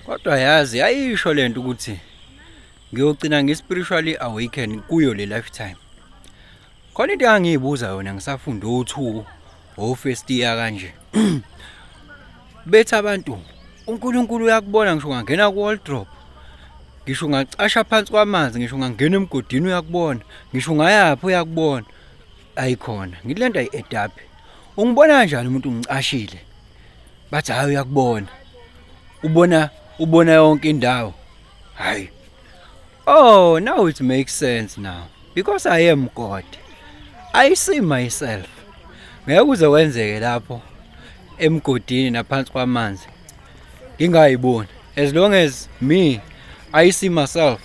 Kodwa yazi ayisho lento ukuthi ngiyogcina ngi-spiritually awaken kuyo le lifetime. Khona into engangiyibuza yona ngisafunda o2 o-first year kanje. Bethi abantu uNkulunkulu uyakubona ngisho ungangena ku-wardrobe, ngisho ungacasha phansi kwamanzi, ngisho ungangena emgodini uyakubona, ngisho ungayaphi uyakubona. Ayikhona, ngithi lento ayi-add up. Ungibona kanjani umuntu ngicashile? Bathi hayi uyakubona. Ubona ubona yonke indawo. Hayi. Oh, now it makes sense now. Because I am God. I see myself. Ngeke kuze kwenzeke lapho emgodini naphansi kwamanzi. Ngingayiboni. As long as me I see myself.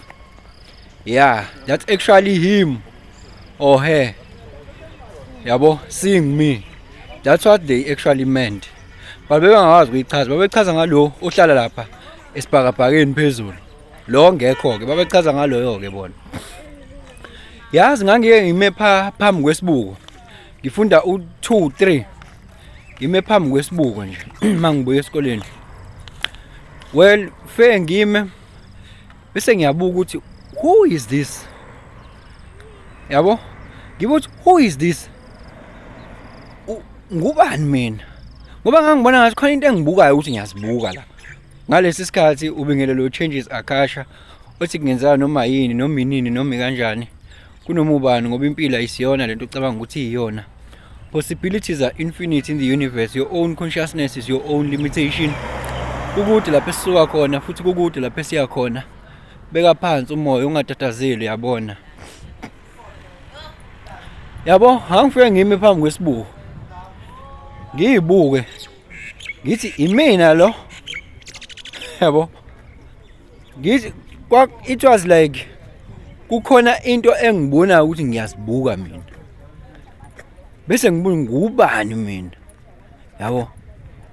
Yeah, that's actually him or her. Yabo, seeing me. That's what they actually meant. But bebengakwazi ukuyichaza, babechaza ngalo ohlala lapha esibhakabhakeni phezulu. Lo ngekho ke, babechaza ngaloyo ke bona. Yazi ngangike ngime phambi kwesibuko. Ngifunda u2 3. Ngime phambi kwesibuko nje mangibuya esikoleni. Well, fe ngime bese ngiyabuka ukuthi who is this? Yabo? Ngibuka ukuthi who is this? Ngubani mina? Ngoba ngangibona ngathi khona into engibukayo ukuthi ngiyazibuka la. Ngalesi sikhathi ubingelelo changes akasha othi kungenzeka noma yini noma inini noma kanjani kunoma ubani ngoba impilo ayisiyona lento ocabanga ukuthi iyona. Possibilities are infinite in the universe. Your own consciousness is your own limitation. Kukude lapho esisuka khona futhi kukude lapho esiya khona. Beka phansi umoya ungatatazeli uyabona. Yabo, angifike ngime phambi kwesibuko. Ngiyibuke. Ngithi imina lo. Yabo. Ngithi kwa it was like kukhona into engibona ukuthi ngiyazibuka mina. Bese ngibuka ngubani mina. Yabo.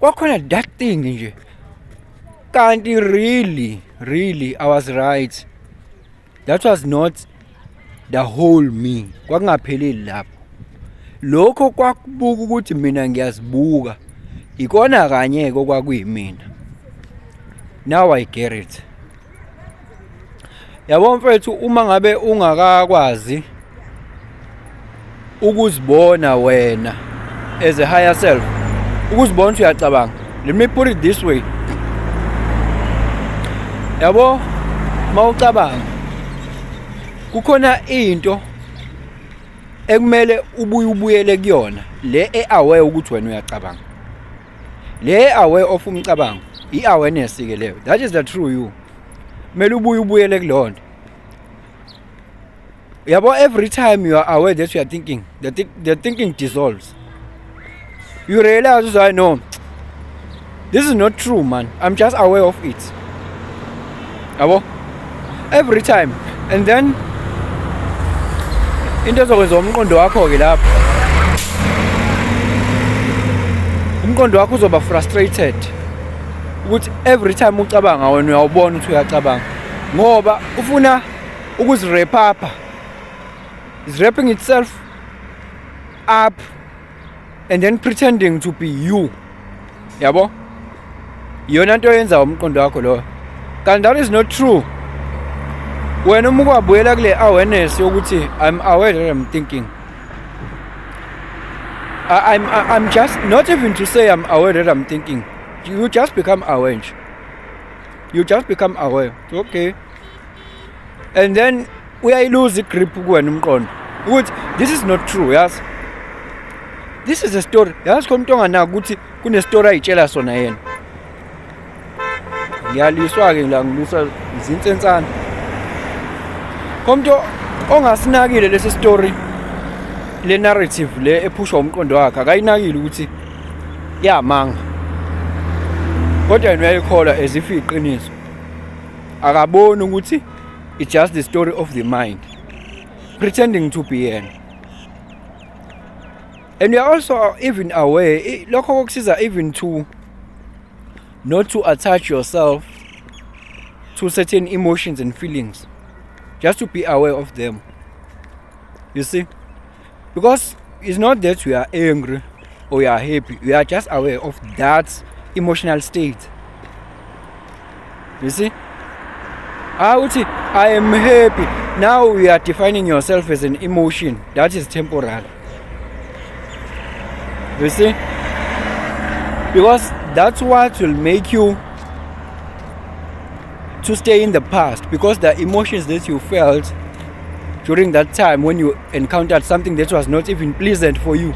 Kwakhona that thing nje. Kanti really, really I was right. That was not the whole me. Kwakungapheleli lapho. Lokho kwakubuka ukuthi mina ngiyazibuka. Ikona kanye ke okwakuyimina. Now I get it. Yabo mfethu uma ngabe ungakakwazi ukuzibona wena as a higher self, ukuzibona ukuthi uyacabanga. Let me put it this way. Yabo mawucabanga kukhona into ekumele ubuye ubuyele kuyona le e-aware ukuthi wena uyacabanga. Le aware of umcabango, i-awareness ke leyo. That is the true you. Kumele ubuye ubuyele kuleyo nto. Yabo every time you are aware that you are thinking, the thinking dissolves. You realize, I know, this is not true, man. I'm just aware of it. Yabo? Every time. And then into ezokwenza umqondo wakho ke lapho. Umqondo wakho uzoba frustrated ukuthi every time ucabanga wena uyawubona ukuthi uyacabanga ngoba ufuna ukuzirap up. Is wrapping itself up and then pretending to be you. Yabo? Iyona nto yenza umqondo wakho lo. Kanti that is not true. Wena uma ukwabuyela kule awareness yokuthi I'm aware that I'm thinking. I'm just not even to say I'm aware that I'm thinking. You just become aware. You just become aware. Okay. And then uyayiluza igrip kuwena umqondo ukuthi this is not true, yazi. This is a story. Yazi khona umuntu onganaki ukuthi kune story ayitshela sona yena. Ngiyaliswa ke la ngilwiswa izinsensana. Umuntu ongasinakile lesi story le narrative le ephushwa umqondo wakhe akayinakile ukuthi yamanga. Kodwa yena uyayikholwa as if iqiniso. Akaboni ukuthi it's just the story of the mind pretending to be yena. And we are also even aware lokho kokusiza even to not to attach yourself to certain emotions and feelings, just to be aware of them. You see, because it's not that we are angry or we are happy, we are just aware of that emotional state. You see? Awuthi I am happy. Now you are defining yourself as an emotion that is temporal. You see? Because that's what will make you to stay in the past, because the emotions that you felt during that time when you encountered something that was not even pleasant for you,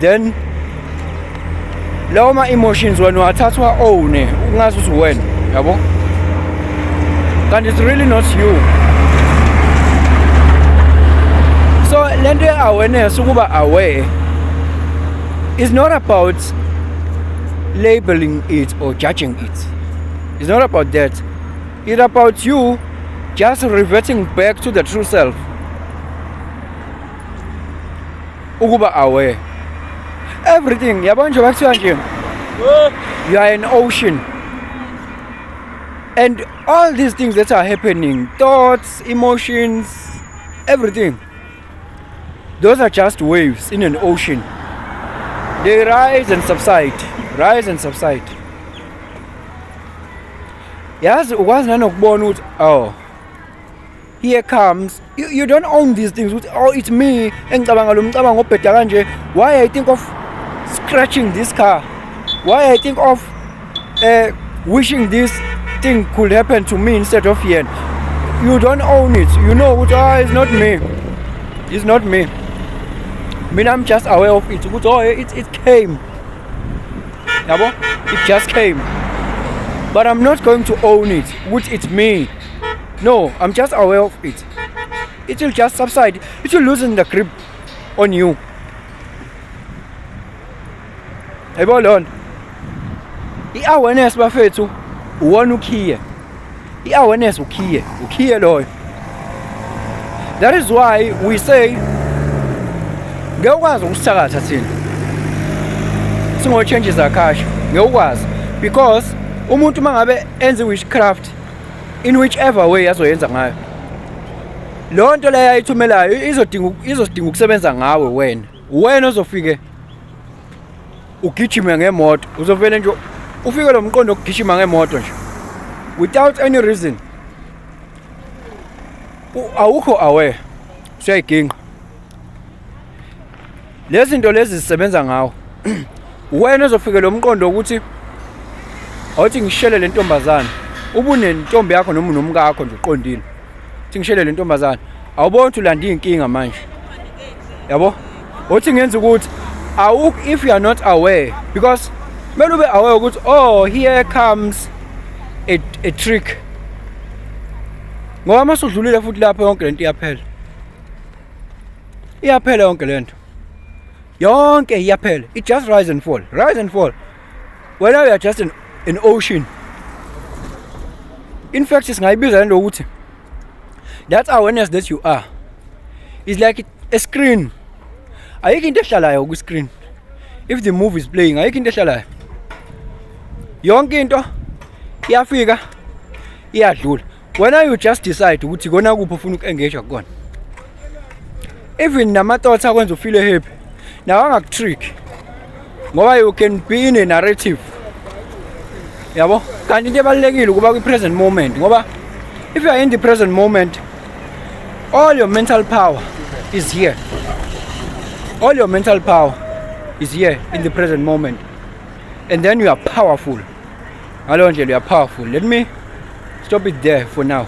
then lawo ma emotions wena wathathwa own ungazi ukuthi wena, yabo, kanti it's really not you. So lento ye-awareness, ukuba aware, is not about labeling it or judging it. It's not about that. It's about you just reverting back to the true self. Ukuba aware. Everything, yabo, nje bakuthiwa nje you are an ocean. And all these things that are happening, thoughts, emotions, everything, those are just waves in an ocean. They rise and subside, rise and subside. Yazi, ukwazi nanokubona ukuthi, oh, here comes you don't own these things ukuthi, oh, it's me engicabanga lo mcabango obheda kanje. Why I think of scratching this car? Why I think of wishing this thing could happen to me instead of yena? You don't own it. You know ukuthi, ah, it's not me, it's not me. Mina, I'm just aware of it ukuthi, oh, it came, yabo, it just came, but I'm not going to own it ukuthi it's me. No, I'm just aware of it. It will just subside. It will loosen the grip on you, yabo. Leyo nto, i-awareness, bafethu, uwona ukhiye. I-awareness ukhiye, ukhiye loyo. That is why we say ngeke ukwazi ukusithakatha thina singo-Changes Akasha. Ngeke ukwazi, because umuntu uma ngabe enze i-witchcraft, in whichever way azoyenza ngayo leyo nto leyo ayithumelayo, izodinga ukusebenza ngawe wena. Wena ozofike ugijime ngemoto, uzovele nje ufike lo mqondo wokugijima ngemoto nje without any reason. Awukho aware, usuyayiginqa. Lezi zinto lezi zisebenza ngawo wena. Ozofike lo mqondo ukuthi awuthi ngishele le ntombazane, ubunentombi yakho noma unomkakho nje uqondile, uthi ngishele le ntombazane, awuboni ukuthi ulanda iy'nkinga manje, yabo? Uthi ngenza ukuthi awukho if you are not aware, because kumele ube aware ukuthi, oh, here comes a trick, ngoba uma usudlulile futhi lapho, yonke lento iyaphela, iyaphela yonke lento, yonke iyaphela. It just rise and fall, rise and fall. Wena, you are just an ocean. In fact, singayibiza lento ukuthi that awareness that you are is like a screen. Ayikho into ehlalayo ku-screen. If the movie is playing, ayikho into ehlalayo, yonke into iyafika, iyadlula. Wena, you just decide ukuthi kona kuphi ufuna uku-engage kukona. Even nama-thoughts akwenza ufeel happy nawo angakutrick, ngoba you can be in a narrative, yabo. Kanti into ebalulekile ukuba kwi-present moment, ngoba if you are in the present moment, all your mental power is here. All your mental power is here in the present moment, and then you are powerful. Ngaleyo ndlela you are powerful. Let me stop it there for now.